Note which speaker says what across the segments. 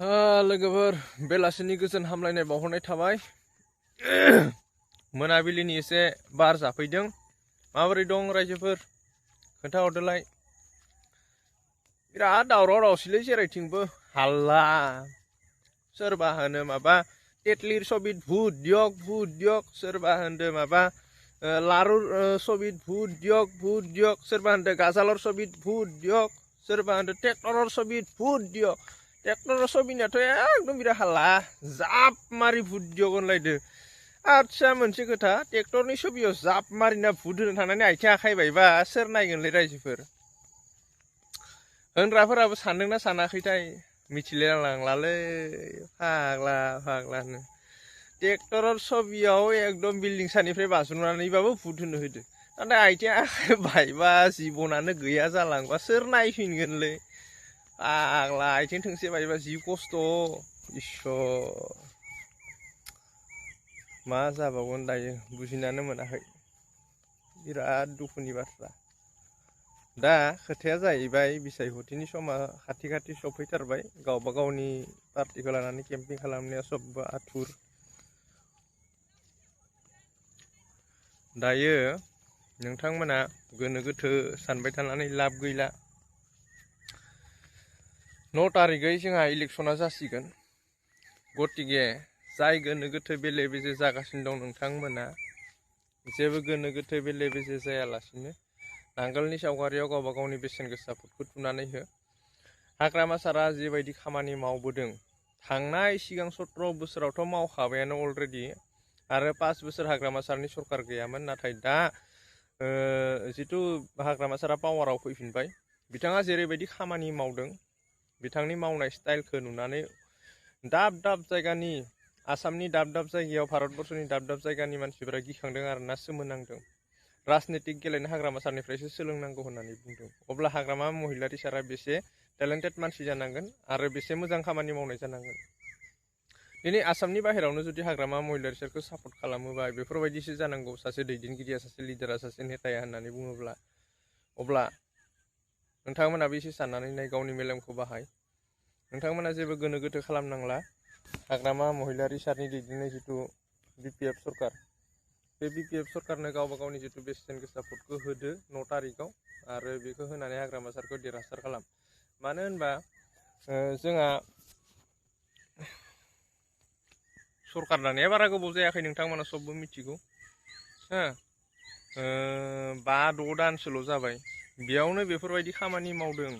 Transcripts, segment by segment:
Speaker 1: लोगोफोर बेलासिनि गोजोन हामलायनाय बावहरनाय थाबाय। मोनाबिलिनि एसे बार जाफैदों। माबोरै दं रायजोफोर खोन्थाहरदोलाय। बिराद दावराव दावसिलै जेरैथिंबो हाल्ला। सोरबा होनो माबा तेतलिर सबित भुत दियक सोरबा होनदो माबा लारुर सबित भुत दियक सोरबा होनदो गाजालर सबित भुत दियक सोरबा होनदो ट्रेक्टरर सबित भुत दियक। ट्रेक्टर सबिनाथ' एकदम बिराद हाल्ला जाप मारि भुत दियक होनलायदो। आदसा मोनसे खोथा, ट्रेक्टरनि सबियाव जाप मारिना भुत होनो थांनानै आथिं आखाइ बायबा सोर नायगोनलै रायजोफोर? होनग्राफोराबो सानदोंना सानाखैथाय मिथिलायलांलालै फाग्लानो। ट्रेक्टरर सबियाव एकदम बिल्डिं सानिफ्राय बाज्रुमनानैबाबो भुत होनो होदो। नाथाय आथिं आखाइ बायबा जिबनानो गैया जालांबा सोर नायफिनगोनलै? फाग्ला आथिं थोंसे बायबा जि खस्थ'। इसोर मा जाबावगोन दायो बुजिनानै मोनाखै। बिराद दुखुनि बाथ्रा। दा खोथाया जाहैबाय बिसायख'थिनि समा खाथि सफैथारबाय। गावबा गावनि पार्टिखौ लानानै केम्पिं खालामनाया सबबो आथुर। दायो नोंथांमोना गोनो गोथो सानबाय थानानै लाब गैला। 9 तारिखै जोंहा इलेक्सना जासिगोन। गतिके जाय गोनो गोथो बेले बेजे जागासिनो दं नोंथांमोना जेबो गोनो गोथो बेले बेजे जायालासिनो नांगोलनि सावगारियाव गावबा गावनि बेसेन गोसा भटखौ थुनानै हो। हाग्रामा सारा जेबायदि खामानि मावबोदों, थांनाय सिगां 17 बोसोरावथ' मावखाबायानो अलरेडि, आरो 5 बोसोर हाग्रामा सारनि सरकार गैयामोन। नाथाय दा जिथु हाग्रामा सारा पावाराव फैफिनबाय, बिथाङा जेरैबायदि खामानि मावदों, बिथांनि मावनाय स्टाइलखौ नुनानै दाब दाब जायगानि, आसामनि दाब दाब जायगायाव, भारतबर्षनि दाब दाब जायगानि मानसिफोरा गिखांदों आरोना सोमोनांदों। राजनितिक गेलेनो हाग्रामा सारनिफ्रायसो सोलोंनांगौ होननानै बुंदों। अब्ला हाग्रामा महिलारि सारा बेसे टेलेन्टेड मानसि जानांगोन आरो बेसे मोजां खामानि मावनाय जानांगोन। दिनै आसामनि बाहेरावनो जुदि हाग्रामा महिलारि सारखौ सापर्ट खालामोबा बेफोरबायदिसो जानांगौ सासे दैदेनगिरिया, सासे लिडारा, सासे नेताया होननानै बुङोब्ला, अब्ला नोंथांमोनाबो एसे साननानै नाय, गावनि मेलेमखौ बाहाय। नोंथांमोना जेबो गोनो गोथो खालामनांला। हाग्रामा महिलारि सारनि दैदेननाय जिथु BPF सरकार, बे BPF सरकारनो गावबा गावनि जिथु बेसेन गोसा भटखौ होदो 9 तारिखआव, आरो बेखौ होनानै हाग्रामा सारखौ देरहासार खालाम। मानो होनबा जोंहा सरकार दानाया बारा गोबाव जायाखै, नोंथांमोना सबबो मिथिगौ। 5-6 दानसोल' जाबाय, बेयावनो बेफोरबायदि खामानि मावदों।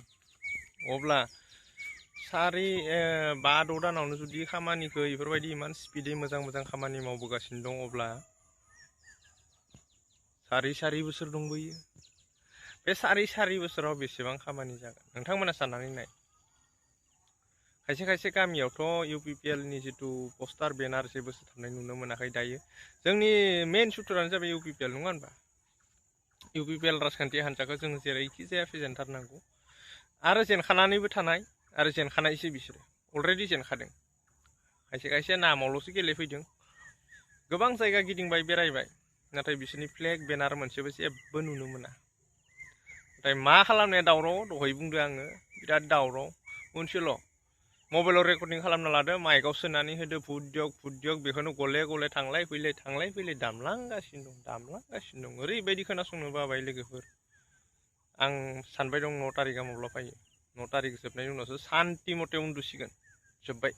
Speaker 1: अब्ला 5-6 दानावनो जुदि खामानिखौ बेफोरबायदि इमान स्पिडै मोजां खामानि मावबोगासिनो दं, अब्ला 4 बोसोर दंबोयो। बे 4 बोसोराव बेसेबां खामानि जागोन नोंथांमोना साननानै नाय। खायसे गामियावथ' UPPLनि जिथु पस्टार बेनार जेबो सुथाबनाय नुनो मोनाखै दायो। जोंनि मेइन सुथुरानो जाबाय UPPL, नङा होनबा? UPPL राजखान्थि हान्जाखौ जों जेरैखि जाया फेजेनथारनांगौ। आरो जेनखानानैबो थानाय, आरो जेनखानायसो बिसोरो अलरेडि जेनखादों। खायसे नामावल'सो गेलेफैदों। गोबां जायगा गिदिंबाय, बेरायबाय, नाथाय बिसोरनि फ्लेग बेनार मोनसेबो जेबो नुनो मोना। नाथाय मा खालामनाया दावराव, दहाय बुंदो आङो, बिराद दावराव। मोनसेल' मबाइलाव रेकर्डिं खालामना लादो, माइकआव सोनानै होदो भुत दियक, बेखौनो गले गले थांलाय फैलाय दामलांगासिनो दं। ओरैबायदि खोनासंनो बाबाय लोगोफोर। आं सानबाय दं 9 तारिखआ माब्ला फैयो। 9 तारिख जोबनायनि उनावसो सान्ति मथे उन्दुसिगोन। जोब्बाय।